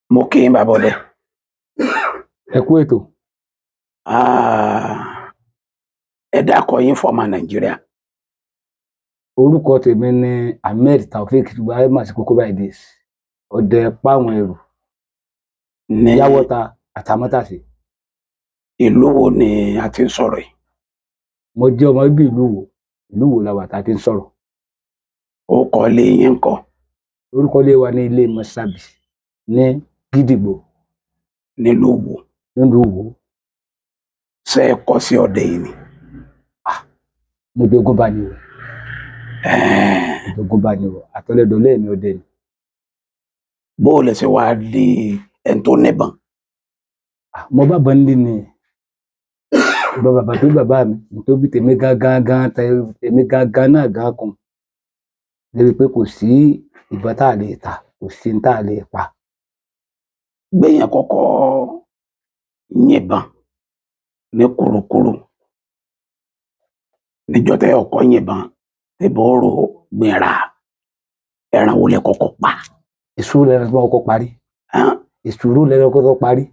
Mo kí yín, bàbá ọdẹ. Ẹ kú ètò. Ah, ẹ dákọ yín fọmọ Nàìjíríà. Orúkọ tèmi ni Ahmed Taofeek, ṣùgbọ́n ayé màsí kókó by this, ọdẹ páwọn ẹrù ní Yáwọ́ta àtàmọ́tàsé. Ìlú wo ni a ti ń sọ̀rọ̀ yìí? Mo jẹ́ ọmọ bíbí ìlú Ìwó. Ìlú Ìwó la wà tá a ti ń sọ̀rọ̀. Ó kọ ilé yín ńkọ́? Orúkọ ilé wa ní ilé Mọ́sábì ní Gídìgbò. Nílùú Ìwó? Nílùú Ìwó. Ṣé ẹ kọ́ sí ọdẹ yìí ni? Mo jogún bá ní o. Ẹ̀ẹ́n, Mo jogún bá ní o, àtọlẹ́dọ̀lẹ́ mi, ọdẹ ni. Bó o lè ṣe wá di ẹni tó níbọn? Ah, mo bá bọ́ nílé ni bá bàbá tó bàbá mi tó bí tèmi gángan gan, tèmi gángan náà gan kún débi pé kò sí ìbọn tá a lè ta, kò sí ní tá a lè pa. Gbẹ̀yìn kọ́kọ́ yìnbọn ní kúrukúru níjọ́ tẹ́ ọkọ yìnbọn tìbọn rò gbìnrà, ẹran wo lẹ kọ́kọ́ pa? Ìṣòro lẹnu tí wọn kọ́kọ́ parí. Hán? Ìṣòro lẹnu kọ́kọ́ parí.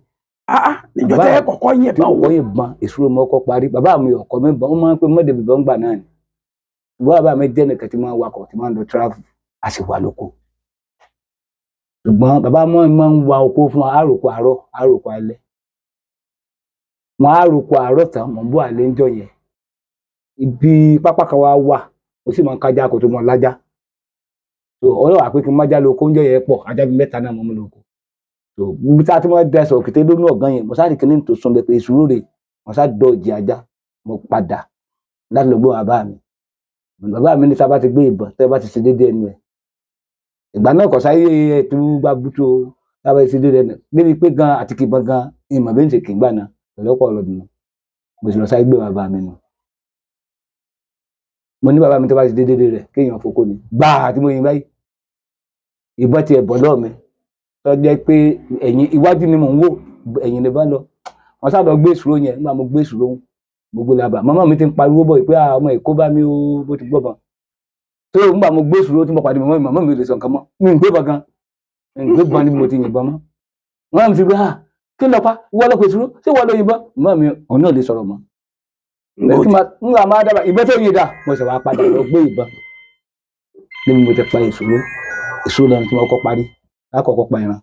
Ah, níjọ́ Bàbá tẹ́ kọ́kọ́ tí yìnbọn wo? Wọ́n yìnbọn ìṣòro mọ́ kọ́ parí. Bàbá mi ọkọ mi bọ́n, wọ́n máa ń pè mọ́dé bìbọn gbà náà ni. Ṣùgbọ́n bàbá mi jẹ́ nìkan tí máa ń wakọ̀, tí máa ń lọ travel, a sì wà lóko. Ṣùgbọ́n bàbá mi máa ń wa oko fún wa, àròkọ àárọ̀, àròkọ alẹ́. Wọn àròkọ àárọ̀ tán, mọ̀ ń bọ̀ àlẹ́ ńjọ́ yẹn. Ibi pápá kan wá wà, ó sì máa ń kájá kó tó mọ lájá. So ọlọ́wà pé kí n má já lóko oúnjẹ yẹn pọ̀, ajá bíi mẹ́ta náà mo mú lóko. So ibi tá a ti máa dẹsọ̀ òkété lónú ọ̀gán yẹn, mo sáré kíní tó sún bẹ pé ìṣòro rè. Mo sá dọ̀jì ajá, mo padà láti lọ gbọ́ bàbá mi. Bàbá mi ní tá a bá ti gbé ìbọn, tẹ́ ẹ bá ti ṣe déédéé ẹnu ẹ̀. Ìgbà náà kò sáyé ètò gbàgbútó. Tá a bá ti ṣe déédéé ẹnu ẹ̀ débi pé gan àti kìbọn gan ìmọ̀ bí n ṣe kì í gbà náà pẹ̀lú ọ̀pọ̀ ọlọ́dún náà. Mo sì lọ sáré gbé bàbá mi nù. Mo ní bàbá mi, tó bá ti ṣe déédéé rẹ̀, kéèyàn fokó ni gbáà tí mo yin báyìí, ìbọn tiẹ̀ bọ̀ lọ́ọ̀ mi, tó jẹ́ pé ẹ̀yìn iwájú ni mò ń wò, ẹ̀yìn ni bá lọ. Wọ́n sábà gbé ìṣòro yẹn. Nígbà mo gbé ìṣòro, mo gbé lábà, màmá mi ti ń pariwo bọ̀ pé, "Ah, ọmọ èkó bá mi o, bó ti gbọ́ bọn." Tó nígbà mo gbé ìṣòro tí mo pàdé màmá mi, màmá mi ò lè sọ nǹkan mọ́. Mi ń gbé bọn gan, mi ń gbé bọn níbi mo ti yìnbọn mọ́. Màmá mi ti gbé, "Ah, kí ló pa wọ́n lọ pé ìṣòro? Ṣé wọ́n lọ yìnbọn?" Màmá mi òun náà lè sọ̀rọ̀ mọ́. Nígbà máa dábàá ìbọn tó yin dà, mo sì wá padà lọ gbé ìbọn níbi mo ti pa ìṣòro. Ìṣòro lẹ́nu tí mo kọ́ parí lákọ̀ọ́kọ́ pa ẹran.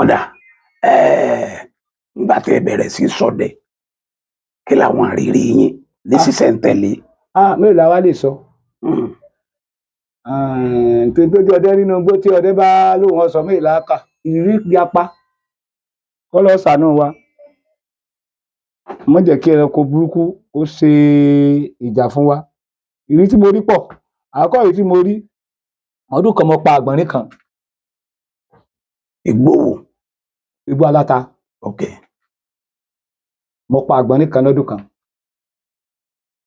Ọ̀dà, nígbà tẹ́ ẹ bẹ̀rẹ̀ sí ṣọdẹ, kí làwọn àrírí yín ní Ah. sísẹ̀ntẹ̀lé? Ah, mélòó la wá lè sọ? Tó tójú ọdẹ nínú igbó tí ọdẹ bá lóun ọsọ mélòó la kà, ìrírí yapa. Kọ́ lọ́ọ́ ṣàánú wa, má jẹ́ kí ẹranko burúkú ó ṣe ìjà fún wa. Ìrírí tí mo rí pọ̀. Àkọ́kọ́ ìrírí tí mo rí, ọdún kan mo pa àgbọ̀nrín kan. Igbó wo? Igbó aláta. Ok. Mo pa àgbọ̀nrín kan lọ́dún kan.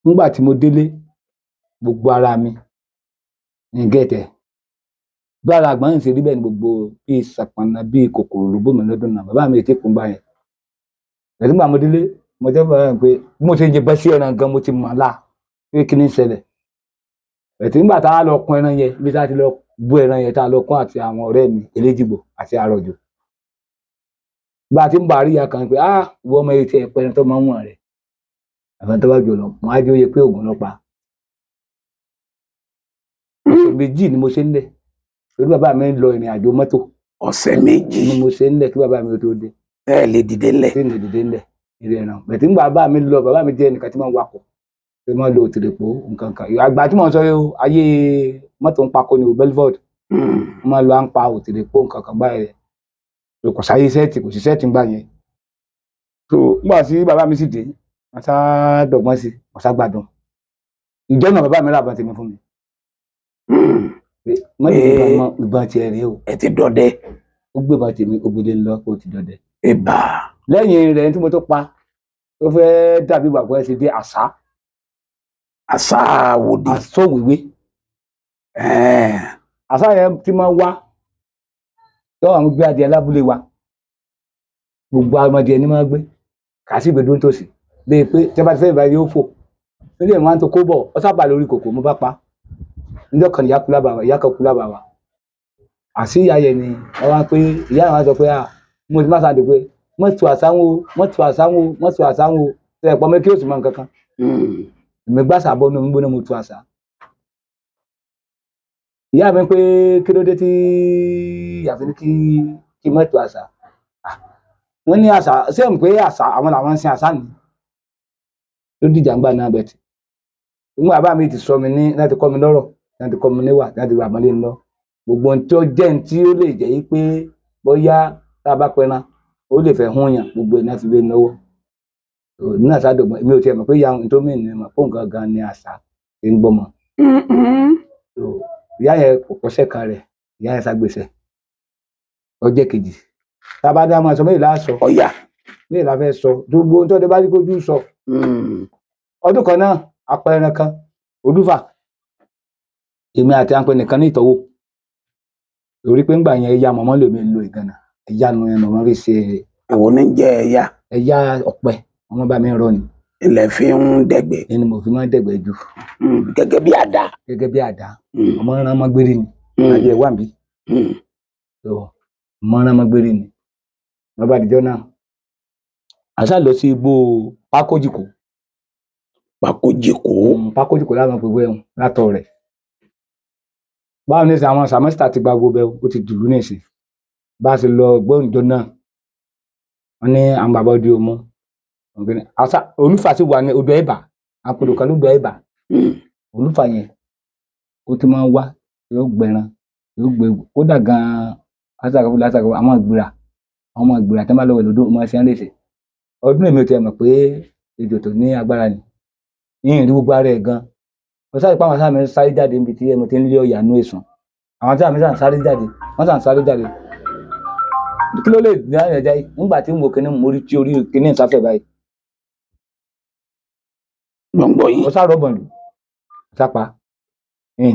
Nígbà tí mo délé, gbogbo ara mi ní gẹ̀ẹ́tẹ̀ bí ara àgbọ̀nrín ṣe rí bẹ́ẹ̀ ni gbogbo bíi sàpànà bíi kòkòrò ló bò mí lọ́dún náà. Bàbá mi ètè kún bá yẹn. Pẹ̀lú nígbà mo délé, mo jẹ́ bàbá mi pé bí mo ṣe ń jẹ sí ẹran gan, mo ti mọ̀ la pé kí ni ń ṣẹlẹ̀. Ẹ̀tí nígbà tá a lọ kún ẹran yẹn, bí tá a ti lọ bú ẹran yẹn, tá a lọ kún àti àwọn ọ̀rẹ́ mi eléjìgbò àti àrọ̀jò, bá a ti ń bọ̀, àríyá kan pé, "Ah, ìwọ ọmọ yìí ti ẹ̀ pẹ́ran tó máa ń wọ̀n rẹ̀ àfẹn tó bá jù lọ." Mo á jẹ́ òye pé ògùn ló pa. Ọ̀sẹ̀ 2 ni mo ṣe ń lẹ̀ torí bàbá mi ń lọ ìrìn àjò mọ́tò. Ọ̀sẹ̀ 2? Ni mo ṣe ń lẹ̀ kí bàbá mi ó tó dé. Ẹ lè dìde ńlẹ̀? Tí ń lè dìde ńlẹ̀ ìrìn ẹ̀ràn bẹ̀tí nígbà bàbá mi lọ, bàbá mi jẹ́ ẹnìkan tí máa ń wakọ̀, tí máa ń lo òtìrìpó nǹkan kan. Àgbà tí mò ń sọ yìí o, ayé mọ́tò ń pako ni o, Belford. Wọ́n máa ń lo à ń pa òtìrìpó nǹkan kan báyìí. So, kò sáyé sẹ́ẹ̀tì, kò sí sẹ́ẹ̀tì ńgbà yẹn. So nígbà tí bàbá mi sì dé, wọ́n sá dọ̀gbọ́n sí, wọ́n sá gbádùn ìjọ náà. Bàbá mi rà bọ́n tèmi fún mi pé mọ́tò ìbọn mọ́, ìbọn tiẹ̀ rèé o. Ẹ ti dọdẹ. Ó gbé ìbọn tèmi, ó gbélé ńlọ kó o ti dọdẹ. Ìbà. Lẹ́yìn rẹ̀ tí mo tó pa tó fẹ́ dàbí ìgbàgbọ́ ẹ̀ ṣe dé àṣà. Àṣà àwòdì? Àsọ̀wéwé. Ẹ̀ẹ́n. Àṣà yẹn ti máa wá tọ́wọ́ àwọn gbé adìẹ lábúlé wa, gbogbo ọmọdé ẹni máa gbé kà sí ìgbèdó nítòsí bíi pé tí wọ́n bá ti fẹ́ ìbá yóò fò nílé ẹ̀, wọ́n á tó kó bọ̀, ọ sábà lórí kòkò, mo bá pa. Níjọ́ kan ìyá kú lábàá wa, ìyá kan kú lábàá wa. Àṣì ìyá yẹn ni wọ́n wá pé ìyá yẹn wá sọ pé à mo ti má sáà dé pé mọ́ tu àsáwọn o, mọ́ tu àsáwọn o, mọ́ tu àsáwọn o. Ṣe ẹ̀pọ̀ mi kí o sì mọ nǹkan kan. Èmi gbàsà bọ́ nínú gbóná mo tu àṣà. Ìyá mi pé kí ló dé tí àfi ní kí mọ́ tu àṣà. Ah, wọ́n ní àṣà ṣé n pé àṣà àwọn làwọn ń sin àṣà ni ló dìjà ń gbà náà bẹ̀tì. Nígbà bàbá mi ti sọ mi ní láti kọ́ mi lọ́rọ̀, láti kọ́ mi níwà, láti wà mọ́lé ńlọ. Gbogbo ohun tí ó jẹ́ ohun tí ó lè jẹ́ yí pé bóyá tá a bá pẹran ó lè fẹ́ hún yàn gbogbo ẹ̀ náà fi lé mi lọ́wọ́. Èmi náà sádọ̀gbọ́n èmi ò tiẹ̀ mọ̀ pé ìyá ohun tó mìíràn ni mọ̀ pé òun gangan ni àṣà tí ń gbọ́mọ. So, ìyá yẹn kò kọ́ṣẹ́ kan rẹ̀, ìyá yẹn ságbèsè. Ọjọ́ kejì. Tá a bá dá máa sọ méjì láà sọ, Ọ̀yà. méjì la fẹ́ sọ. Gbogbo ohun tó dé bá rí kójú sọ. Ọdún kan náà, apẹran kan, Olúfà, èmi àti apẹ nìkan ní ìtọ́wò. Torí pé ńgbà yẹn ẹya mọ̀mọ́ lèmi ń lo ìgànnà. Ẹya nu yẹn mọ̀mọ́ fi ṣe Èwo ní jẹ́ ẹ̀yà? Ẹya ọ̀pẹ, wọ́n bá mi rọ ni. Ilẹ̀ fi ń dẹ̀gbẹ́. Ẹni mo fi máa ń dẹ̀gbẹ́ jù. Gẹ́gẹ́ bí àdá. Gẹ́gẹ́ bí àdá. Ọmọ rán mọ́ gbére ni. Ajé wà níbí. So, ọmọ rán mọ́ gbére ni. Wọ́n bá dijọ́ náà. Àṣà lọ sí igbó Pákójìkó. Pákójìkó. Pákójìkó láwọn pè wẹ́hùn látọ̀ rẹ̀. Báwo ní sìn àwọn sàmẹ́sítà ti gba gbogbo ẹ̀, ó ti dùlú nísìn. Bá a ṣe lọ gbóǹjọ náà, wọ́n ní àwọn bàbá òde òmu. Àṣà Olúfà sì wà ní odò Ẹ̀bà. Àpòlò kan lódò Ẹ̀bà. Olúfà yẹn ó ti máa ń wá, yóò gbẹran, yóò gbé kódà gan-an lásàkó lásàkó àwọn ìgbìrà, àwọn ọmọ ìgbìrà tí wọ́n bá lọ wẹ̀ lódò ó máa ṣe ń léṣe. Ọdún èmi ò tiẹ̀ mọ̀ pé ejò tó ní agbára ni. Yìnyín rí gbogbo ara ẹ̀ gan. Mo sáré pé àwọn sáà mi sáré jáde níbi tí mo ti ń lé ọ̀yà nú èsùn. Àwọn sáà mi sàn sáré jáde, wọ́n sàn sáré jáde. Kí ló lè dá ẹ̀jẹ̀ jáde? Nígbà tí mo kíní mo rí tí orí kíní ìsáfẹ́ báyìí. Gbọ̀ngbọ̀n yìí. Mo sá rọ̀bọ̀n lù, mo sá pa.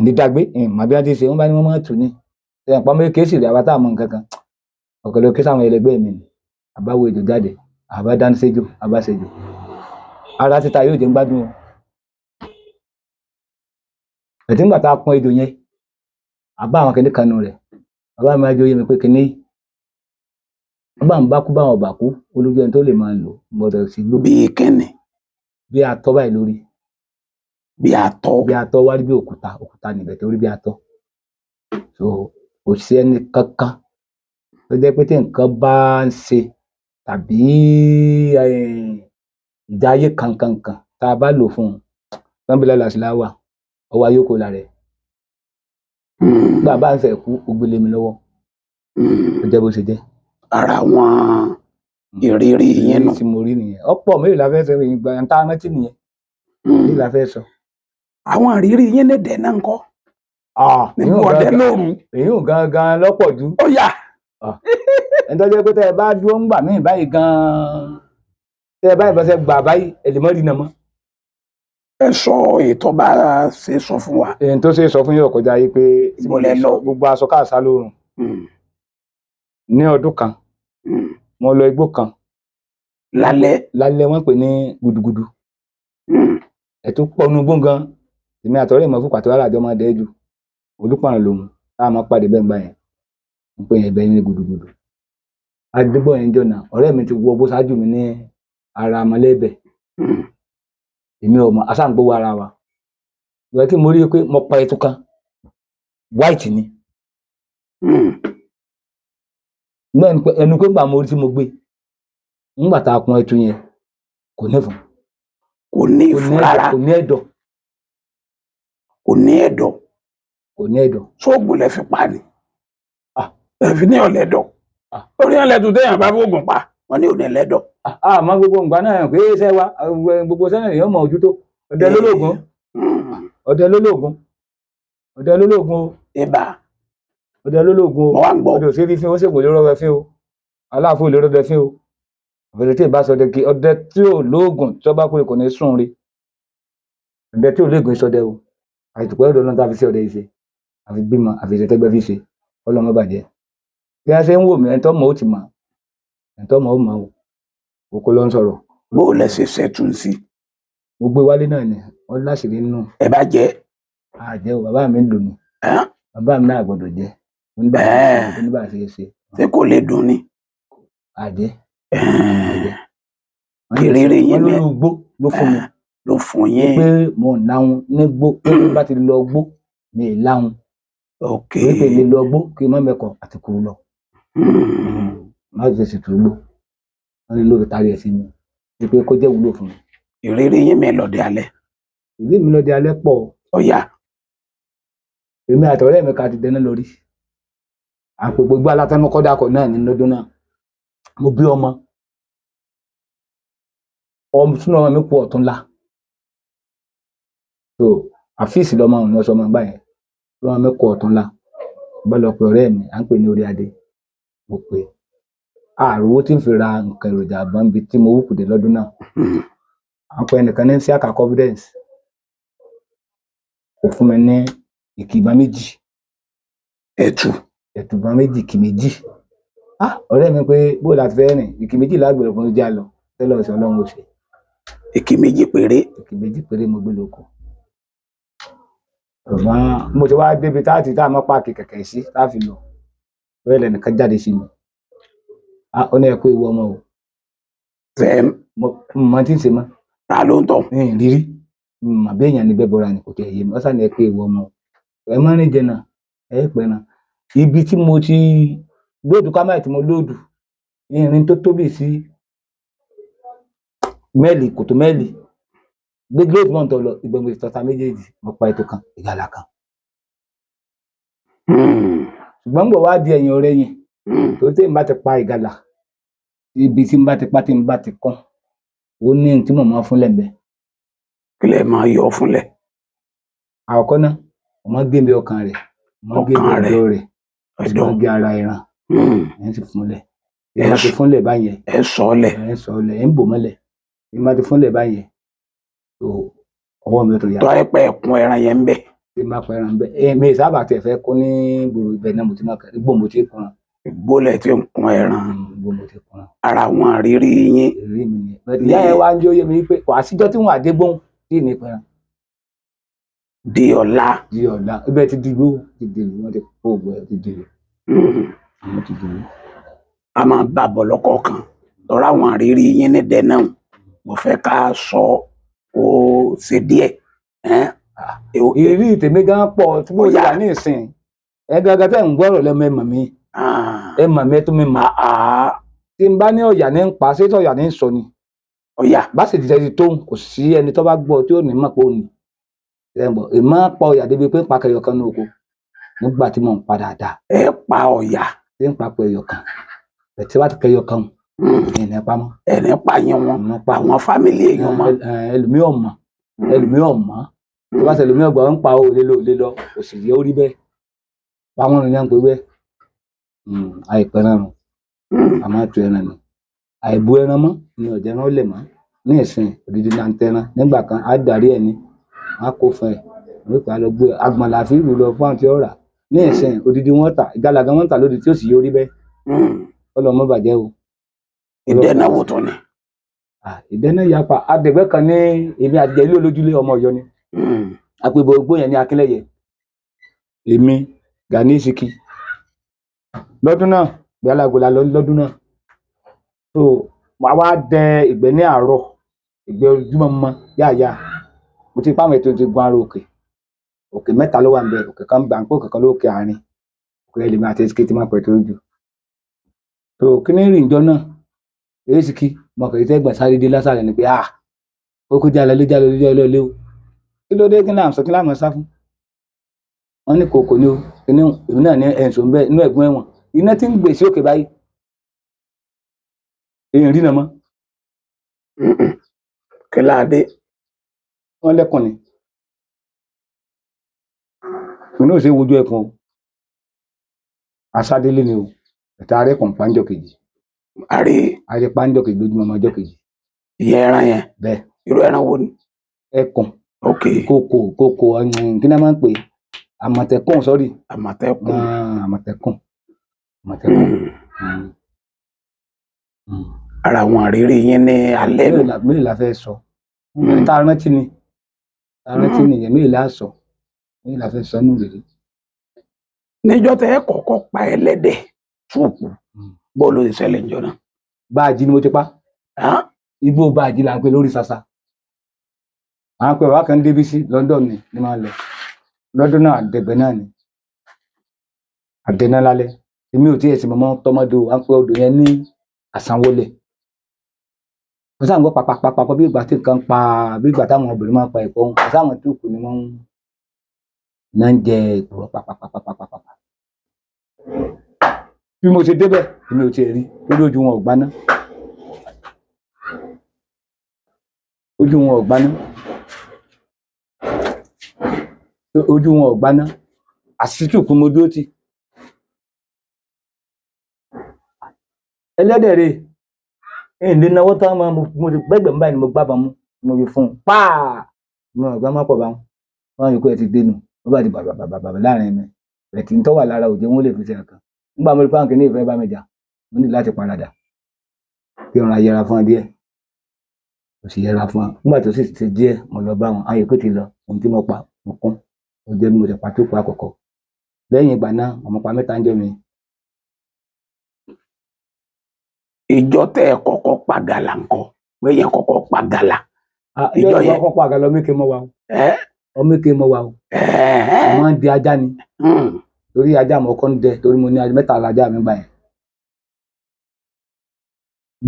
Ní dàgbé, màá bí wọ́n ti ṣe, wọ́n bá ní wọ́n máa tù ní. Ṣé ẹ̀pọ̀ mi kéésì rẹ̀ àwa tá a mọ nǹkan kan. Ọ̀kẹ́lẹ́ ké sáwọn ẹlẹgbẹ́ mi ni. Àbá wo ejò jáde, àbá dáná séjò, àbá ṣejò. Ara títa yóò jẹ́ ń gbádùn o. Ẹ̀tí ńgbà tá a pọn ejò yẹn, àbá àwọn kìnìún kan nù rẹ̀. Bàbá mi máa jẹ́ oyè mi pé kìnìún yìí. Bàbá mi bá kú báwọn ọ̀bà kú, olójú ẹni tó lè máa lò gbọ́dọ̀ sí gbó. Bí kíni? Bí atọ́ báyìí lórí. Bí atọ́. Bí atọ́ wá rí bí òkúta, òkúta níbẹ̀ tó rí bí atọ́. So kò sí ẹni kankan tó jẹ́ pé tí nǹkan bá ń ṣe tàbí ìjà ayé kankankan tá a bá lò fún un, Bámbílà làṣìláwà, ọwọ́ ayé kò lára ẹ̀. Bàbá ń fẹ́ kú, ó gbélé mi lọ́wọ́. Ó jẹ́ bó ṣe jẹ́. Ara àwọn ìrírí yín nù. Tí mo rí nìyẹn. Ọ̀pọ̀ mélòó la fẹ́ sọ ìgbà tá a rántí nìyẹn. Mélòó la fẹ́ sọ. Àwọn ìrírí yín ní dẹ̀ náà ń kọ́. Nínú ọdẹ lóru. Èyí ò gangan lọ́pọ̀ jù. Ó yá. Ẹni tó jẹ́ pé tẹ́ ẹ bá dúró ń gbà míì báyìí gan-an. Tẹ́ ẹ bá ìbọ̀sẹ̀ gbà báyìí, ẹ lè mọ́ rí iná mọ́. Ẹ sọ ètò bá ṣe sọ fún wa. Èyí tó ṣe sọ fún yóò kọjá yìí pé Mo lẹ lọ. Gbogbo aṣọ káàsá lórun. Ní ọdún kan, mo lọ igbó kan. Lálẹ́. Lálẹ́ wọ́n pè ní gudugudu. Ẹ̀tún pọnú gbọ̀ngàn. Èmi àtọ̀rẹ́ ìmọ̀ fún pàtó alájọ máa dẹ́ jù. Olúpọ̀nà lòun tá a máa pàdé bẹ́ẹ̀ gbà yẹn. Mo pè yẹn bẹ́ẹ̀ ní gudugudu. Adébọ̀ yẹn jọ̀nà. Ọ̀rẹ́ mi ti wọ bó ṣáájú mi ní ara mọ́lẹ́bẹ̀. Èmi ò mọ̀, aṣá ń gbówó ara wa. Ìgbà tí mo rí i pé mo pa ẹtu kan, white ni. Ẹnu pé ńgbà mo rí tí mo gbé, ńgbà tá a pọn ẹtu yẹn, kò ní ìfun. Kò ní ìfun rárá. Kò ní ẹ̀dọ̀. Kò ní ẹ̀dọ̀. Kò ní ẹ̀dọ̀. Sóògùn lẹ fi pa ni. Ẹ fi ní ọ̀lẹ́dọ̀. Orí ẹlẹ́dùn téèyàn bá fóògùn pa, wọ́n ní òní ẹlẹ́dọ̀. Àmọ́ gbogbo nǹkan náà pé iṣẹ́ wa, gbogbo sẹ́nà èèyàn mọ̀ ojú tó. Ọdẹ lólógún. Ọdẹ lólógún. Ọdẹ lólógún o. Ibà. Ọdẹ lólógún o. Mo wá ń gbọ́. Ọdẹ òṣèré fín, ó ṣègùn lérò ọdẹ fín o. Aláàfin lérò ọdẹ fín o. Ọdẹ tí ì bá sọ ọdẹ kí ọdẹ tí ò lóògùn tí ó bá kúrò kò ní sùn rí. Ọdẹ tí ò lóògùn sọdẹ o. Àìtùpẹ́ ọdọ náà tá a fi sí ọdẹ yìí ṣe. Àfi bímọ, àfi ìṣẹ́tẹ́gbẹ́ fi ṣe. Ọlọ́run má bàjẹ́. Bí wọ́n ṣe ń wò mí, ẹni tó mọ̀ ó ti mọ̀. Ẹni tó mọ̀ ó mọ̀ o. Oko ló ń sọ̀rọ̀. Bó o lẹ ṣe ṣẹ́tù sí? Mo gbé wálé náà ni, wọ́n láṣìírí nínú. Ẹ bá jẹ́. Àjẹ́ o, bàbá mi ń lò mí. Ẹ́n? Bàbá mi náà gbọ́dọ̀ jẹ. Bẹ́ẹ̀. Oníbà ṣe é ṣe. Ṣé kò lè dùn ni? Àjẹ́. Ẹ̀ẹ́n. Ìrírí yín Wọ́n ni- lórí igbó ló fún mi. Ló fún yín. Pé mo ń láhùn ní gbó, pé bí n bá ti lọ gbó mi ì láhùn. Ok. Pé mi lọ gbó kí n má mẹ́kọ̀ọ́ àti kúrú lọ. Má ṣe ṣètò igbó. Wọ́n ní lórí tari ẹ̀ sí mi. Pé kó jẹ́ wúlò fún mi. Ìrírí yín mi lọ́dẹ alẹ́. Ìrírí mi lọ́dẹ alẹ́ pọ̀. Ọ̀yà. Èmi àtọ̀rẹ́ mi ká ti dẹná lórí. Àpò gbogbo alátẹnukọ́dàkọ̀ náà ní lọ́dún náà. Mo bí ọmọ. Ọmọ sínú ọmọ mi kú ọ̀túnla. So àfíìsì lọmọ òun lọ sọmọ ìgbà yẹn. Ọmọ mi kú ọ̀túnla. Mo bá lọ pe ọ̀rẹ́ mi, à ń pè ní orí adé. Mo pè é. Àròwó tí ń fi ra nǹkan èròjà àbọ̀n bíi tí mo wù kùdé lọ́dún náà. À ń pe ẹnìkan ní Siaka Confidence. Ó fún mi ní ìkìgbà méjì. Ẹ̀tù. Ẹ̀tùbọ̀n méjì, ìkì méjì. Ah, ọ̀rẹ́ mi pé bó la ti fẹ́ rìn, ìkì méjì lágbèrè fún ìjà lọ. Tẹ́lẹ̀ ọ̀sẹ̀ Ọlọ́run ò ṣe. Ìkì méjì péré. Ìkì méjì péré mo gbé lóko. Ṣùgbọ́n mo ti wá débi tá a mọ́ páàkì kẹ̀kẹ́ sí tá a fi lọ. Bẹ́ẹ̀ lẹ́nìkan jáde sí mi. Ah, ó ní ẹ kú ewu ọmọ o. Ṣé Mo mọ tí ń ṣe mọ́. ta ló ń tọ̀? Ń rírí. Mà bí èèyàn ní bẹ́ẹ̀ bọ́ra ni kò tẹ̀ yé mi. Ó sà ní ẹ kú ewu ọmọ o. Ẹ má rìn jìnnà, ẹ pẹ́ náà. Ibi tí mo ti lóòdù kámẹ́rà tí mo lóòdù, irin tó tóbi sí mẹ́ẹ̀lì, kòtò mẹ́ẹ̀lì. Gbé lóòdù náà tó lọ, ìgbọ̀ngbò ìtọ́ta méjèèjì, mo pa ètò kan, ìgalà kan. Ṣùgbọ́n gbọ̀ wá di ẹ̀yìn ọ̀rẹ́ yẹn, tó tí n bá ti pa ìgalà, ibi tí n bá ti pa tí n bá ti kán, ó ní ohun tí mo máa fún lẹ́m̀bẹ́. Kí lẹ máa yọ fúnlẹ̀? Àkọ́kọ́ náà, mo máa gé mi ọkàn rẹ̀, mo máa gé mi Ọkàn rẹ̀. ẹ̀dọ̀ rẹ̀, mo sì Ẹ̀dọ̀. máa gé ara ẹran, ẹ̀ sì fúnlẹ̀. Ẹ bá ti fúnlẹ̀ báyẹn. Ẹ sọ ọ́ lẹ̀. Ẹ̀ sọ ọ́ lẹ̀, ẹ̀ ń bò mọ́lẹ̀. Ẹ bá ti fúnlẹ̀ báyẹn, tó ọwọ́ mi tó yá. Tọ́ ẹ pẹ́ ẹ̀kún ẹran yẹn ń bẹ̀. Tí n bá pa ẹran bẹ́ẹ̀, ẹ mi sábà tẹ̀ fẹ́ kún ní gbòòrò ibẹ̀ náà mo ti máa kẹ́, igbó mo ti kún. Ìgbólẹ̀ tí ń kún ẹran. Igbó mo ti kún. Ara àwọn àrírí yín. Ìrírí mi nìyẹn. Bẹ́ẹ̀ ìyá yẹn wá ń jó yé mi pé wàá síjọ́ tí wọ́n àdégbóhùn tí ì ní pẹran. Di ọ̀la. Di ọ̀la. Ibẹ̀ ti dìgbò, ti dìlù, wọ́n ti kó ògbó ẹ̀ ti dìlù. Wọ́n ti dìlù. A máa bá bọ̀ lọ́kọ̀ọ̀kan. Lọ́rọ̀ àwọn àrírí yín ní dẹ náà. Mo fẹ́ ká sọ ó ṣe díẹ̀. Ìrírí tèmi gan pọ̀ tí mo yà ní ìsìn. Ẹ gángan tẹ́ ń gbọ́rọ̀ lẹ́mọ ẹ mọ̀ mi. Ẹ mọ̀ mi ẹ tún mi mọ̀. Tí n bá ní ọ̀yà ní ń pa, ṣé ọ̀yà ní ń sọ ni? Ọ̀yà. Bá sì ti tẹ́tí tó, kò sí ẹni tó bá gbọ́ tí ò ní mọ̀ pé ó ní. Ẹ ń bọ̀, èmi máa pa ọ̀yà débi pé ń pa kẹyọ kan ní oko. Nígbà tí mò ń pa dáadáa. Ẹ pa ọ̀yà. Tí ń pa kẹyọ kan. Ẹ tí wá ti kẹyọ kan. Ẹ ní pa mọ́. Ẹ ní pa yín wọn. Àwọn fámìlì èèyàn mọ́. Ẹlòmíì ò mọ̀. Ẹlòmíì ò mọ̀. Tó bá ṣe ẹlòmíì ọgbà ń pa òlé lọ òlé lọ, kò sì yẹ ó rí bẹ́ẹ̀. Báwọn ènìyàn ń pè bẹ́ẹ̀. Àìpẹ́ náà nù. A máa tu ẹran ni. Àìbu ẹran mọ́ ni ọ̀jẹ̀ ẹran ó lè mọ́. Ní ìsìn òdìdí náà ń tẹran. Nígbà kan á darí ẹ̀ ni. Á kó fún ẹ̀. Wọ́n pa lọ gbé agbọ̀n làfi ìlú lọ fún àti ọ̀rà. Ní ìsìn òdìdí wọn tà. Ìgalà gan wọn tà lódì tí ó sì yẹ ó rí bẹ́ẹ̀. Ọlọ́run má bàjẹ́ o. Ìdẹ́nà wo tún ni? Ìdẹ́nà yapa. Adẹ̀gbẹ́ kan ní èmi àti ìlú olójúlé ọmọ Ọ̀yọ́ ni. Àpèbọ̀ ogbó yẹn ní Akínlẹ́yẹ. Èmi Gani Isiki. Lọ́dún náà, bí alágbèlà lọ́dún náà. So màá wá dẹ ìgbẹ́ ní àárọ̀, ìgbẹ́ ojúmọ́ mọ́ yáàyà. Mo ti pa àwọn ètò ti gun ara òkè. Òkè mẹ́ta ló wà ń bẹ, òkè kan gbà ń pé òkè kan lókè àárín. Òkè ẹlẹ́mi àti Esiki ti máa pẹ̀ tó jù. So kí ni rìn jọ náà? Esiki, mo kàn tẹ́ gbọ̀n sáré dé lásàlẹ̀ ni pé ah, ó kó jálẹ̀ lé jálẹ̀ lé jálẹ̀ lé o. Kí ló dé kí náà sọ kí láàmú sá fún? Wọ́n ní kòkò ni o, kí ni èmi náà ní ẹ̀sùn bẹ́ẹ̀ inú ẹ̀gbọ́n ẹ̀wọ̀n. Iná tí ń gbèsè òkè báyìí. Èyí ń rí náà mọ́. Kí láadé? Wọ́n lẹ́kùn ni. Èmi náà ò ṣe é wojú ẹkùn o. Aṣádélé ni o. Ẹ̀ta arẹ́kùn pàǹjọ kejì. Àrí. Àrí pàǹjọ kejì lójúmọ́ ọmọ ọjọ́ kejì. Ìyẹn ẹran yẹn. Bẹ́ẹ̀. Irú ẹran wo ni? Ẹkùn. Ok. Kòkò kòkò kí ni a máa ń pè é? Àmọ̀tẹ́kùn sọ́rí. Àmọ̀tẹ́kùn. Àmọ̀tẹ́kùn. Àmọ̀tẹ́kùn. Ara àwọn àrírí yín ní alẹ́ nù. Mélòó la fẹ́ sọ? Tá a rántí ni. Tá a rántí nìyẹn, mélòó la sọ? Ní la fẹ́ sọ nù rèé. Níjọ́ tẹ́ ẹ kọ́kọ́ pa ẹlẹ́dẹ̀ túùkù, bó ló ti ṣẹlẹ̀ níjọ́ náà? Báàjì ni mo ti pa. Hàn? Igbó báàjì là ń pè lórí sasa. À ń pè bàbá kan débi sí London ni máa lọ lọ́dún náà. Àdẹ̀gbẹ́ náà ni àdẹ̀nà lálẹ́. Èmi ò tiẹ̀ sì mọ̀mọ́ tọmọdé o. À ń pè odò yẹn ní àsanwọlẹ̀. Mo sáà ń gbọ́ pàpàpàpà bí ìgbà tí nǹkan pa, bí ìgbà táwọn obìnrin máa ń pa ẹ̀kọ́ wọn. Sáwọn tó kù ni wọ́n náà ń jẹ ìkùrọ̀ pàpàpàpàpàpà. Bí mo ṣe débẹ̀, èmi ò tiẹ̀ rí lórí. Ojú wọn ò gbaná, ojú wọn ò gbaná, ojú wọn ò gbaná. Àṣìtùkú mo dúró tì ẹlẹ́dẹ̀ rè é ní náwó tán. Mo ti gbẹ́gbẹ̀ mi báyìí ni mo gbábọn mú, mo fi fún un páà. Mo rò pé má pọ̀ bá wọn wọn yòókù ẹ ti dénú. Wọ́n bá di bàbàbàbà láàrin mi ẹ̀tì ń tọ́wà lára òjò wọn lè fi ṣe nǹkan. Nígbà mo rí pàǹkì ní ìfẹ́ bá mi jà, mo ní láti paradà kí n ra yẹra fún ọ díẹ̀. Mo sì yẹra fún ọ. Nígbà tó sì ti díẹ̀, mo lọ bá wọn, àwọn yòókù ti lọ. Ohun tí mo pa mo kún ó jẹ́ bí mo ti pa tó kù àkọ́kọ́. Lẹ́yìn ìgbà náà, mo pa mẹ́ta ń jọ mi. Ìjọ tẹ́ ẹ kọ́kọ́ pa gàlà ńkọ́? Pé yẹn kọ́kọ́ pa gàlà. Ìjọ Ìjọ yẹn yẹn. Kọ́kọ́ pa àgàlọ́ méke mọ́ wa o. Ẹ Ọmọ méke mọ́ wa o. ẹ Mo máa ń di ajá ni, torí ajá mo kọ́ ń dẹ, torí mo ní ajá mẹ́ta lajá mi gbà yẹn.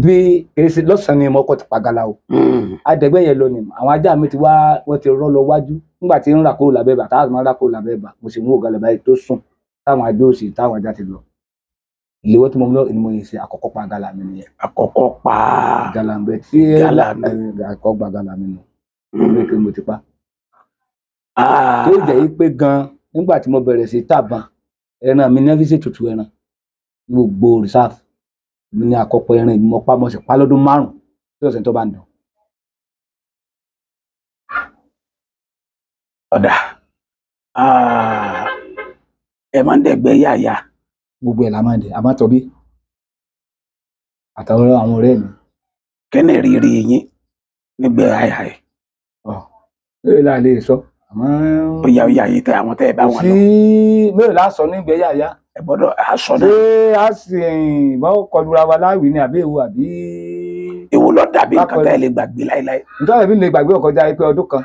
Bí èsì lọ́sàn-án ni mo kọ́ ti pa gàlà o. Adẹ̀gbẹ́ yẹn lọ ni àwọn ajá mi ti wá, wọ́n ti rọ́ lọ wájú. Nígbà tí ń rà kúrò lábẹ́ bà, táwọn máa ń rà kúrò lábẹ́ bà, mo sì mú ògàlà báyìí tó sùn, táwọn ajá òsì, táwọn ajá ti lọ. Ìléwọ́ tí mo mú lọ ni mo yẹ ṣe àkọ́kọ́ pa gàlà mi nìyẹn. Àkọ́kọ́ pa Gàlà ń bẹ tí gàlà mi. Àkọ́kọ́ pa gàlà mi nù méke mo ti pa. Tó jẹ́ yí pé gan nígbà tí mo bẹ̀rẹ̀ sí tàbọn ẹran mi ní ọ́fíìsì tutù ẹran ní gbogbo reserve mi ní àkọ́kọ́ ẹran mi mo pa, mo sì pa lọ́dún 5 tí ọ̀sẹ̀ tó bá ń dùn. Ọ̀dà, ẹ máa ń dẹ̀gbẹ́ yàyà. Gbogbo ẹ̀ la máa ń dẹ̀, a máa tọ́ bí àtàwọn àwọn ọ̀rẹ́ mi. Kí ni ìrírí yín nígbẹ́ àyà ẹ̀? Ọ̀ mélòó la lè sọ àmọ́. Ó yà ó yà yìí tẹ àwọn tẹ́ ẹ bá Kò wọn sí lọ. mélòó la sọ nígbẹ́ yàyà. Ẹ gbọ́dọ̀ aṣọ Ṣé náà. a sì bá kọlura wa láwìí ni àbí èwo àbí. Èwo ló dàbí nǹkan Bákan- tẹ́ ẹ lè gbàgbé láéláé? Nítorí ẹbí lè gbàgbé ọkọjá pé ọdún kan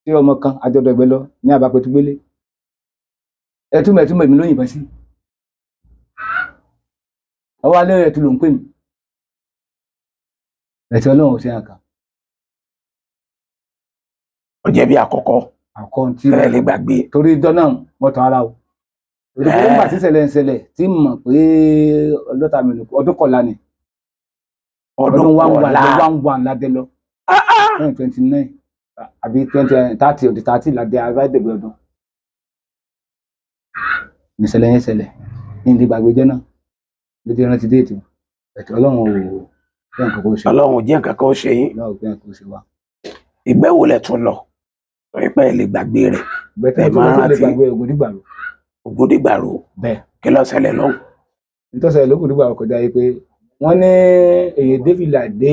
tí ọmọ kan àjọdọ̀gbẹ́ lọ ní abapẹ̀túgbélé ẹtúmọ̀ ẹtúmọ̀ èmi ló yìnbọn sí ọwọ́ alẹ́ rẹ̀ tún ló ń pè mí ẹ̀tí Ọlọ́run ò sí àkà. Ó jẹ́ bí àkọ́kọ́ Àkọ́ tí tẹ́ ẹ lè gbàgbé. Torí ijọ́ náà mo tàn ara o, torí pé nígbà tí ìṣẹ̀lẹ̀ ń ṣẹlẹ̀ tí mo mọ̀ pé ọlọ́ta mi nù ọdún kọ̀ọ̀la ni. Ọdún Ọdún one one kọ̀ọ̀la. 1/1 ládé lọ 29 àbí 20 30 ọdún 30 ládé abádẹ́gbẹ́ ọdún níṣẹ̀lẹ̀ yẹn ṣẹlẹ̀ ní ìdí gbàgbé jẹ́ náà ló ti rántí déètì. Ẹ̀tọ́ Ọlọ́run ò fẹ́ nǹkan kó ṣe. Ọlọ́run ò jẹ́ nǹkan kan ó ṣe yín. Ọlọ́run ò fẹ́ nǹkan kó ṣe wá. Ìgbẹ́ wo lẹ tún lọ torí pé ẹ lè gbàgbé rẹ̀? Bẹ́ẹ̀ Ẹ tí mo máa tún lè rántí. gbàgbé Ògúndígbàrò. Ògúndígbàrò. Bẹ́ẹ̀. Kí ló ṣẹlẹ̀ lọ́hùn? Nítòsẹ̀ lÓgúndígbàrò kọjá yìí pé wọ́n ní èyí dé fìlà dé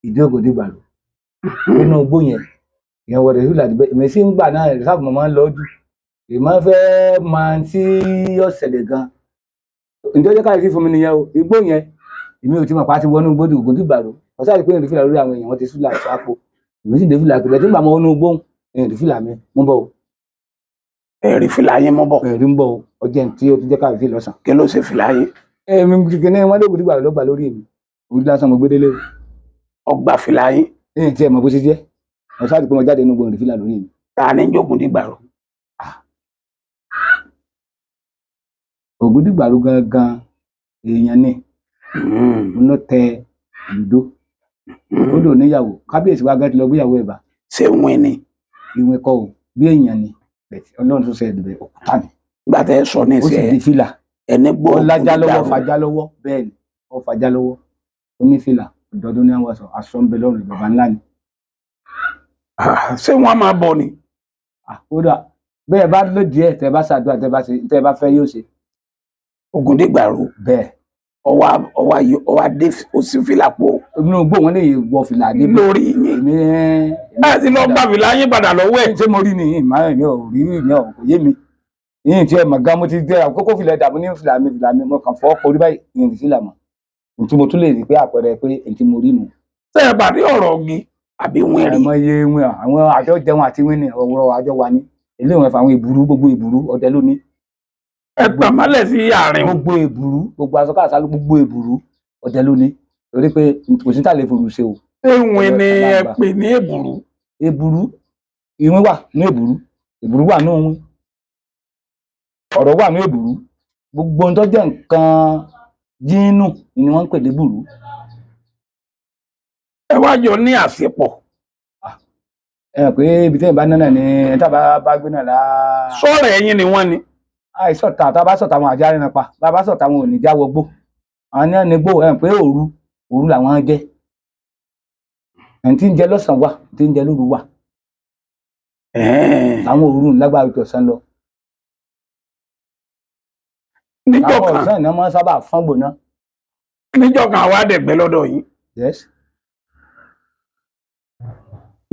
ìdí Ògúndígbàrò nínú igbó yẹn, ìyẹn wọlé fìlà dé. Èmi sì ń gbà náà sábà mo máa ń lọ jù, èmi máa ń fẹ́ máa tí yóò ṣẹlẹ̀ gan. Ǹjẹ́ ọjọ́ káyọ̀sí fún mi nìyẹn o. Igbó yẹn èmi ò tí mọ̀ pa ti wọnú igbó Ògúndígbàrò. Wọ́n sáré pé èyí fìlà lórí àwọn èèyàn, wọ́n ti fìlà sápò, èmi sì dé fìlà pẹ̀lú tí ń gbà mọ́ wọnú igbó, èyí fìlà mi mú bọ̀ o. Ẹ̀rí fìlà yín mọ́ bọ̀? Ẹ̀rí ń bọ̀ o. Ọjọ́ tí ó ti jẹ́ káyọ̀sí lọ́sàn. Kí ló ṣe fìlà yín? Èmi kìíní wọn lé Ògúndígbàrò ló gbà lórí mi, orí lásán mo gbé délé o. Ọgbà fìlà yín? Ní tí ẹ mọ̀ bó ṣe jẹ́, mo sáré pé mo jáde nínú gbòǹdì fìlà lórí mi. Ta ní jÓgúndígbàrò? Ògúndígbàrò gangan èèyàn ni mo lọ tẹ ìlúdó ó lò níyàwó. Kábíyèsí wa gan ti lọ gbéyàwó ẹ̀ bá. Ṣé wín ni? Ìwé kọ́ o, bí èèyàn ni bẹ̀tì Ọlọ́run tó ṣe ẹ̀dùnbẹ̀ òkúta ni. Nígbà tẹ́ ẹ sọ ní Ó sì ìṣe di fìlà. Ẹni gbọ́ Ó lájá lọ́wọ́. Ògúndígbàrò. Fàjá lọ́wọ́, bẹ́ẹ̀ ni ó fàjá lọ́wọ́, ó ní fìlà ọdọọdún ní àwọn aṣọ aṣọ ń bẹ lọ́rùn bàbá ńlá ni. Ah, ṣé wọ́n máa bọ̀ ni? Ah, kódà bẹ́ẹ̀ bá lòdì ẹ̀, tẹ́ bá ṣàdúrà, tẹ́ bá ṣe tẹ́ bá fẹ́ yóò ṣe. Ògúndígbàrò. Bẹ́ẹ̀. Ọwọ́ ọwọ́ ọwọ́ adé òsì fìlà po Inú igbó wọn lè wọ fìlà débi. Lórí yín. Èmi Ẹ ti lọ gba fìlà yín padà lọ́wọ́ ẹ̀. Ṣé mo rí ni ìmọ̀ mi ò rí mi ò kò yé mi yìí tí ẹ mọ̀ gan mo ti dé àkókò fìlà dàbí ní fìlà mi fìlà mi mo kàn fọ́ orí báyìí ní fìlà mọ́ ntí mo tún lè rí pé àpẹẹrẹ pé ntí mo rí nu. Ṣé ẹ pàdé ọ̀rọ̀ ọ̀gì àbí wíìrì? Àìmọye wọn àwọn àjọ jẹun àti wíìnì ọwọ́ àjọ wa ní ilé ìwọ̀n àwọn ìbúrú gbogbo ìbúrú ọdẹ lónìí. Ẹ tàn mọ́lẹ̀ sí àárín wọn. Gbogbo ìbúrú gbogbo aṣọ káàsálú gbogbo ìbúrú ọdẹ lónìí torí pé kò sí tàlẹ́ fòrú ṣe o. Ṣé ìwìn ni ẹ pè ní èbùrú? Èbúrú ìwín wà ní èbúrú, èbúrú wà ní òun, ọ̀rọ̀ wà ní èbúrú, gbogbo ohun tó jẹ́ nǹkan jínù ni wọ́n ń pè lébùrú. Ẹ wá jọ ní àṣepọ̀. Ẹ hàn pé ibi tí ìbá náà ni ẹ tá bá gbé náà lá. Sọ̀rọ̀ ẹ̀yin ni wọ́n ni. Àìsọ̀tà tá a bá sọ̀tà àwọn àjá rẹ̀ pa bá a bá sọ̀tà àwọn ò ní já wọgbó àwọn náà ní gbó. Ẹ hàn pé òru òru làwọn jẹ, ẹni tí ń jẹ lọ́sàn-án wà, ẹni tí ń jẹ lóru wà. Ẹ̀ẹ́n. Àwọn òru ńlágbára ju ọ̀sán lọ. Níjọ́ Àwọn kan ọ̀sán ìná máa ń sábà fọ́n gbòná. Níjọ́ kan àwa dẹ̀gbẹ́ lọ́dọ̀ yín. Yes.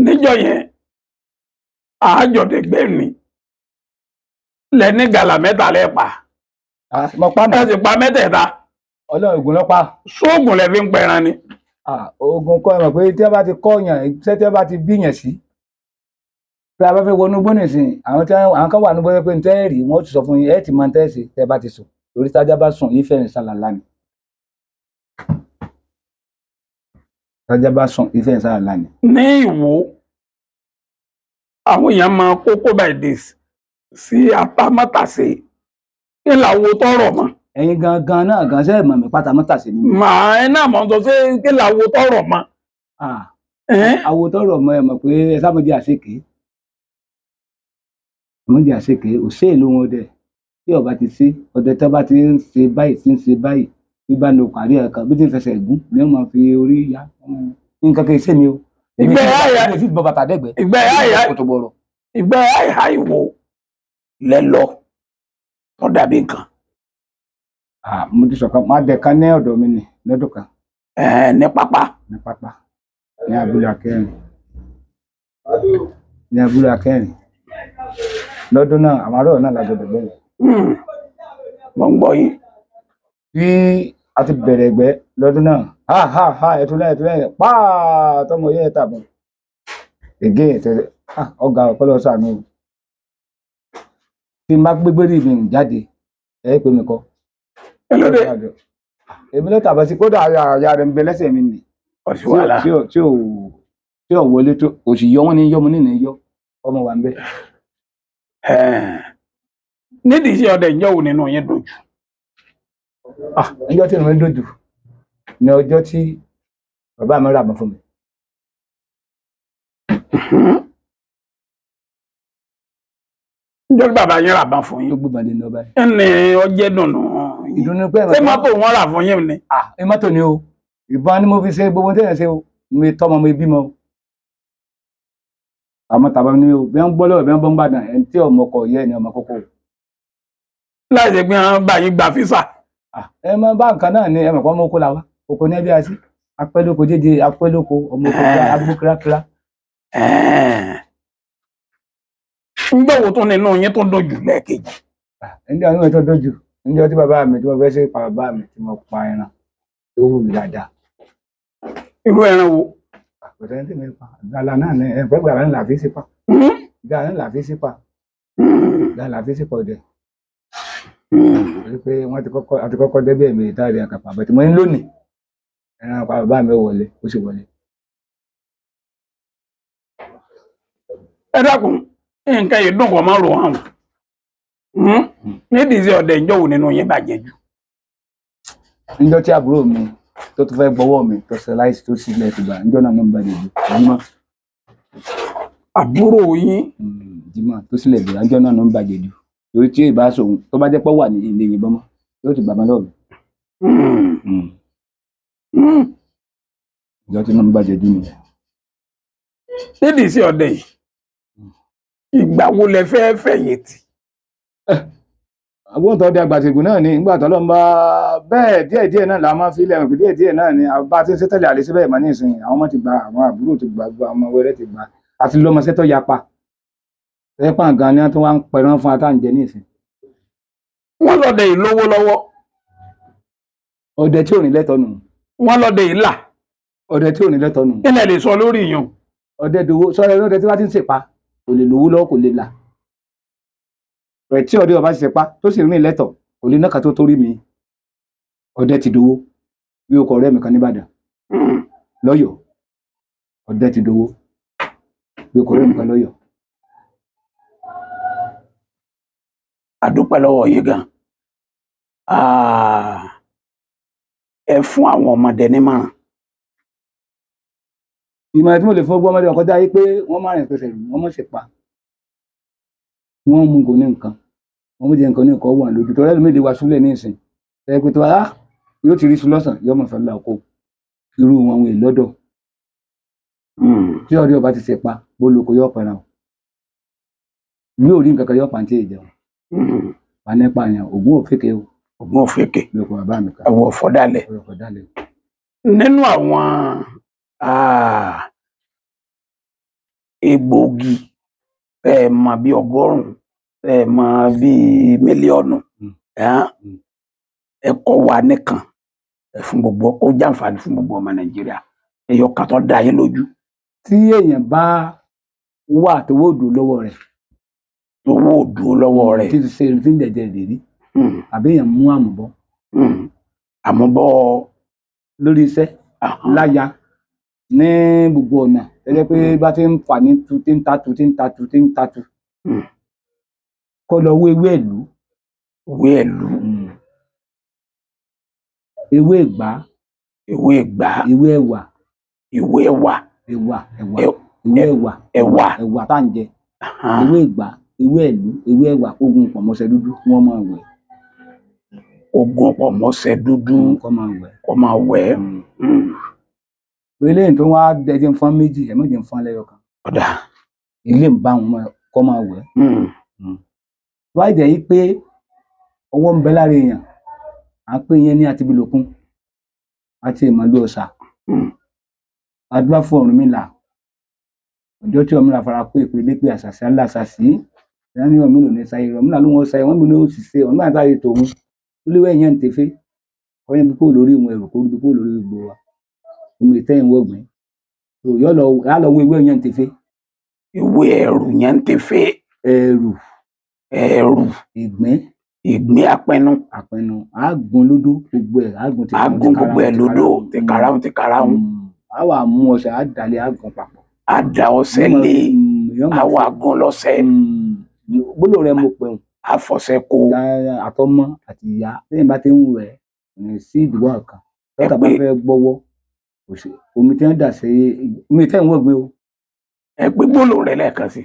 Níjọ́ yẹn àájọ dẹ̀gbẹ́ mi lẹ́ní gàlà mẹ́ta lẹ́pa. Ah, mo pa Ẹ náà. sì pa mẹ́tẹ̀ẹ̀ta. Ọlọ́run ògùn lọ́pàá. Sóògùn lẹ fi ń pẹran ni? Ah, oògùn kọ́. Ẹ mọ̀ pé tí wọ́n bá ti kọ́ yàn iṣẹ́ tí wọ́n bá ti bí yàn sí pé a bá fẹ́ wọnú gbóná ìsìn àwọn tí àwọn kan wà ní bóyá pé ntẹ́ rí wọ́n ti sọ fún yín, ẹ ti mọ ntẹ́ ṣe tẹ́ bá ti sùn torí tájá bá sùn yín fẹ́ràn sálà lánìí, tájá bá sùn yín fẹ́ràn sálà lánìí. Ní Ìwó àwọn èèyàn máa kókó by this sí apámọ́tàsé kí làwo tọrọ mọ́. Ẹ̀yin gangan náà gan sẹ́ẹ̀ mọ̀ mí pátámọ́tà sí mi. Màá ẹ náà mọ̀ ń sọ sí kí làwo tọrọ mọ́. Ah, Ẹ̀ẹ́n. àwo tọrọ mọ ẹ mọ̀ pé ẹ sábọ̀dí àṣekè mọ̀jì àṣekè òṣè ìlú wọn dẹ tí ọba ti ṣe ọdẹ tó bá ti ń ṣe báyìí tí ń ṣe báyìí bí bá lo parí ẹ̀ka bí tí ń fẹsẹ̀ gún ni wọ́n máa fi orí ya nǹkan kì í ṣe mi o. Ìgbẹ́ àyà- Èmi sì bọ bàtà dẹ́gbẹ́. Ìgbẹ́ àyà kò tó bọ̀rọ̀. Ìgbẹ́ àìhá Ìwó lẹ lọ tó dàbí nǹkan. Ah, mo ti sọ̀kan máa dẹ̀ kan ní ọ̀dọ̀ mi nì lọ́dún kan. Ẹ̀ẹ́n, ní pápá. Ní pápá ní abúlé akẹ́rìn, ní abúlé akẹ́rìn lọ́dún náà àwọn ará náà lájọ bẹ̀rẹ̀ bẹ́ẹ̀. Mo ń gbọ́ yín. Bí a ti bẹ̀rẹ̀ ẹ̀gbẹ́ lọ́dún náà, ha ha ha, ẹ̀tún lẹ́yìn ẹ̀tún lẹ́yìn pàà tọmọ yẹn tàbí ègé ìtẹ̀lẹ̀ ọ̀gá ọ̀pọ̀lọpọ̀ sànú o tí n bá gbégbé rí mi jáde ẹ̀ pé mi kọ́. Kí ló dé? Èmi ló tàbá sí kódà àyà rẹ̀ ń bẹ lẹ́sẹ̀ mi nì. Ọ̀sùn wàhálà. Tí ò wọlé tó kò sì yọ wọ́n ní yọmọ nínú yọ ọmọ wa ń bẹ. Ẹ̀ẹ́n. Nídìí iṣẹ́ ọdẹ ìjọ wo nínú yín dùn jù? Ah, ọjọ́ tí mo ń dojú ní ọjọ́ tí bàbá mi rà mọ́ fún mi. Níjọ́ tí bàbá yín rà bán fún Tó yín. gbé bàdé ní ọba yìí. Ẹnì ọjẹ́ dùnú yín. Ìdùnnú pé Ṣé mọ́tò wọn rà fún yín ni? Ah, ẹ mọ́tò ni o, ìbọn ni mo fi ṣe gbogbo tẹ́lẹ̀ ṣe o, mi tọ́mọ mi bímọ o. Àmọ́ tàbá ni o bí wọ́n gbọ́ lọ́wọ́ bí wọ́n bọ́ ń gbàdàn ẹni tí ọmọ ọkọ̀ yẹ ni ọmọ kókó o. Láì ṣe pé wọ́n bá yín gba físà. Ah, ẹ mọ bá nǹkan náà ni ẹ mọ̀ pé ọmọ oko la wá, oko ní ẹbí àti apẹ́lóko jẹjẹ apẹ́lóko ọmọ oko agbó kírákírá. Ẹ̀ẹ́n. Ńjọ́ wo tún nínú yín tó dùn jù lẹ́ẹ̀kejì? Ẹni àwọn ètò dojú níjọ́ tí bàbá mi tí mo fẹ́ ṣe pa bàbá mi tí mo pa ẹran tó wù mí dáadáa. Irú ẹran wo? Kò sẹ́ni tí mi pa ìgbàlá náà ni ẹ̀ pẹ́ gbàlá náà làfi sí pa, ìgbàlá náà làfi sí pa, ìgbàlá làfi sí pa ọdẹ torí pé wọ́n ti kọ́kọ́ àti kọ́kọ́ débẹ̀ mi ìtàrí àkàpà bẹ̀tẹ̀ mo ní lónìí ẹran pa bàbá mi wọlé ó sì wọlé. Ẹ dákun, nǹkan yìí dùn kọ́ máa rò hàn. Nídìí iṣẹ́ ọdẹ ìjọ wo nínú yín bàjẹ́ jù? Níjọ́ tí àbúrò mi tó tún fẹ́ gbọ́wọ́ mi tó ṣe láìsí tó sì lẹ́ẹ̀tì gbà níjọ́ náà ló ń bàjẹ́ jù jímọ̀. Àbúrò yín. Jímọ̀ tó sì lẹ̀ gbà níjọ́ náà ló ń bàjẹ́ jù torí tí ìbá sòun tó bá jẹ́ pé wà ní ilé yìnbọn mọ́ yóò ti gbàgbọ́n lọ́wọ́ mi. Ìjọ tí mo ń bàjẹ́ jù nìyẹn. Nídìí iṣẹ́ ọdẹ yìí, ìgbà wo lẹ fẹ́ fẹ̀yìntì? Agbóǹtọ́ di àgbàṣègùn náà ni nígbà tó lọ́n bá bẹ́ẹ̀ díẹ̀ díẹ̀ náà la máa fi ilẹ̀ pé díẹ̀ díẹ̀ náà ni bá a ti ń ṣe tẹ́lẹ̀ àlè síbẹ̀ mọ́ ní ìsìn. Àwọn ọmọ ti gba, àwọn àbúrò ti gba, gbogbo àwọn ọmọ wẹ́rẹ́ ti gba, àti lọ́mọṣẹ́ tó yapa ẹ̀pọ̀n gan ni wọ́n tún wá ń pẹran fún atáǹjẹ ní ìsìn. Wọ́n lọ́dẹ yìí lówó lọ́wọ́. Ọdẹ tí ò ní lẹ́tọ̀ọ́ nù. Wọ́n lọ́dẹ yìí là. Ọdẹ tí ò ní lẹ́tọ̀ọ́ nù. Kí lẹ lè sọ lórí ìyún? Ọdẹ dowó sọ̀rọ̀ ẹni ọdẹ tí wọ́n ti ń ṣèpa kò lè lówó lọ́wọ́, kò lè là rẹ̀. Tí ọdẹ ọba ti ṣèpa tó sì rìn lẹ́tọ̀, kò lè náka tó torí mi. Ọdẹ ti dowó bí o kọ ọ̀rẹ́ mi kan nìbàdàn lọ́yọ̀ọ́. Ọdẹ ti dowó bí o kọ ọ̀rẹ́ mi kan lọ́yọ̀ọ́. A dúpẹ́ lọ́wọ́ yín gan. Ẹ fún àwọn ọmọdé nímọ̀ràn. Ìmọ̀ràn tí mo lè fún ọgbọ́n ọmọdé ọkọjá yìí pé wọ́n má rìn pẹ̀sẹ̀ rù, wọ́n mọ̀ ṣèpa, wọ́n mú nǹkan ní nǹkan, wọ́n mú jẹ nǹkan ní nǹkan wà lójú tó rẹ́lùmí lè wá súlẹ̀ ní ìsìn ẹ pé tó wá yóò ti rí sùn lọ́sàn yóò mọ̀ fẹ́ la oko irú wọn àwọn èlọ́dọ̀. Tí ọ̀rẹ́ ọba ti ṣèpa bó lóko yóò pẹran o, yóò rí nǹkan kan yóò pàǹtí ìjẹun wà nípa yẹn ògùn òfèké o. Ògùn òfèké. Bí ọkọ bàbá mi kan. Àwọn ọ̀fọ̀dálẹ̀. Ọkọ dálẹ̀. Nínú àwọn egbòogi tẹ́ ẹ mọ̀ bí 100, tẹ́ ẹ mọ̀ bí mílíọ̀nù, ẹ kọ́ wa nìkan, ẹ fún gbogbo kó jàǹfààní fún gbogbo ọmọ Nàìjíríà, ẹyọ kan tó dá yín lójú. Tí èèyàn bá wà tówó òdò lọ́wọ́ rẹ̀, owó òdò lọ́wọ́ rẹ̀, tí ti ṣe tí ń jẹjẹ ìrírí, àbí èèyàn mú àmúbọ́ àmúbọ́ lórí iṣẹ́ láya ní gbogbo ọ̀nà tẹ́lẹ̀ pé bá ti ń fà ní tu tí ń ta tu tí ń ta tu tí ń ta tu, kó lọ wé ewé ẹ̀lú. Ewé ẹ̀lú. Ewé ìgbá. Ewé ìgbá. Ewé ẹ̀wà. Ewé ẹ̀wà. Ẹ̀wà, ẹ̀wà, ewé ẹ̀wà. Ẹ̀wà. Ẹ̀wà tá à ń jẹ, ewé ìgbá, ewé ẹ̀lú, ewé ẹ̀wà, ogun pọ̀mọ́sẹ̀ dúdú wọ́n máa wẹ̀. Ogun pọ̀mọ́sẹ̀ dúdú. Kọ́ máa wẹ̀. Kó máa wẹ̀. Eléyìí tó wá dẹjẹ́ ń fọ́n méjì ẹ̀ mọ̀jẹ̀ ń fọ́n lẹ́yọ kan. Ọ̀dà. Ilé ń bá wọn kọ́ máa wẹ̀. Wáyé jẹ́ yí pé ọwọ́ ń bẹ lára èèyàn, à ń pè yẹn ní àtibílòkun àti ìmọ̀lú ọ̀sà. Adúlá fún Ọ̀rúnmìlà ọjọ́ tí Ọ̀rúnmìlà fara kó èpè lépè àṣàṣì aláṣàṣì ìyá ní Ọ̀rúnmìlà ní sáyé, Ọ̀rúnmìlà ló wọ́n sáyé, wọ́n ní ó sì ṣe Ọ̀rúnmìlà sáyé tòun ó léwọ́ ẹ̀yẹ́ ń tẹ̀fẹ́ ọyẹ́ bí kò lórí ìwọ̀n ẹ̀rù kó bí kò lórí gbogbo wa omi ìtẹ́yìn wọ̀gbìn yọ lọ á lọ wọ ewé ẹ̀yẹ́ ń tẹ̀fẹ́. Ewé ẹ̀rù yẹn ń tẹ̀fẹ́. Ẹ̀rù. Ẹ̀rù. Ìgbín. Ìgbín apẹnu. Apẹnu àágùn lódó gbogbo ẹ̀ àágùn ti àágùn gbogbo ẹ̀ lódó ti karahun ti karahun. A wà mú ọṣẹ á dalẹ̀ àágùn papọ̀. Á da ọṣẹ lé, á wà gún lọ́ṣẹ. Gbólóhùn rẹ mo pè wọn. Á fọṣẹ kó. Àtọmọ àti ìyá lẹ́yìn bá ti ń wẹ̀ ní sí ìdíwọ́ kan tọ́ta bá fẹ́ gbọ́wọ́ omi tí wọ́n dà sí omi tí wọ́n gbé o. Ẹ pé gbólóhùn rẹ lẹ́ẹ̀kan sí.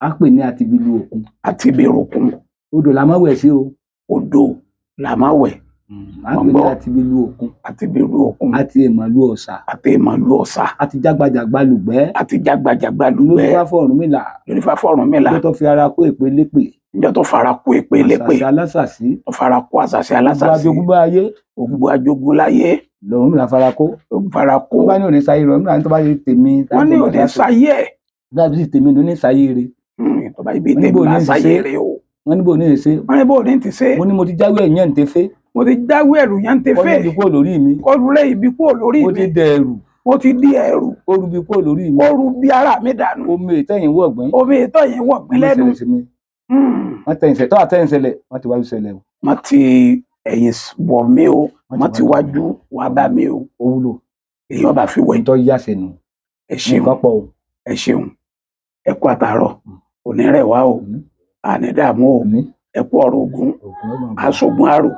A pè ní àtibílu òkun. Àtibílu òkun. Odò la máa wẹ̀ sí o. Odò la máa wẹ̀. A pè ní àtibílu òkun. Àtibílu òkun. Àti ìmọ̀lú ọ̀sà. Àti ìmọ̀lú ọ̀sà. Àti jágbajàgba lùgbẹ́. Àti jágbajàgba lùgbẹ́. Lórí fáfọ̀ Ọ̀rúnmìlà. Lórí fáfọ̀ Ọ̀rúnmìlà. Ló tó fi ara kó èpè lépè. Níjọ́ tó fara kó èpè lépè. Àṣàṣì alásàsí. Tó fara kó àṣàṣì alásàsí. Gbogbo ajogun bá ayé. Gbogbo ajogun láyé. Lọ̀rúnmìlà fara kó. Fara kó. Tó bá ní òní sáyé Ọ̀rúnmìlà ní tó bá yẹ tèmi. Wọ́n ní òní sáyé ẹ̀. Dábìí sì tèmi ló ní sáyé rẹ̀. Tó bá ibi tèmi bá sáyé rẹ̀ o. Wọ́n ní bò ní ìṣe. Wọ́n ní bò ní ti ṣe. Mo ní mo ti jáwé ẹ̀yẹ́ ń tefé. Mo ti jáwé ẹ̀rù yẹn ń tefé. Kọ́lé ibi kúrò lórí mi. Kọ́lé ibi kúrò lórí mi. Mo ti dẹ ẹ̀rù. Mo ti di ẹ̀rù. Ó rú bi kúrò lórí mi. Ó rú bí ara mi dànù. Omi ìtẹ̀yìn wọ̀gbìn. Omi ìtẹ̀yìn wọ̀gbìn lẹ́nu. Wọ́n tẹ̀yìn sẹ̀ tọ́ àtẹ̀yìn sẹlẹ̀ wọ́n ti wájú sẹlẹ̀ o. Wọ́n ti ẹ̀yìn wọ̀ mí o, wọ́n ti wájú wá bá mi o. Ó wúlò. Èèyàn bá fi wẹ̀. Ntọ́ yá sẹ́nu. Ẹ ṣeun. Ẹ ṣeun. Ẹ kú àtàárọ̀. Òní rẹ̀ wá o. Àní dààmú o. Ẹ kú ọ̀rọ̀ ògún. Aṣogun àrò.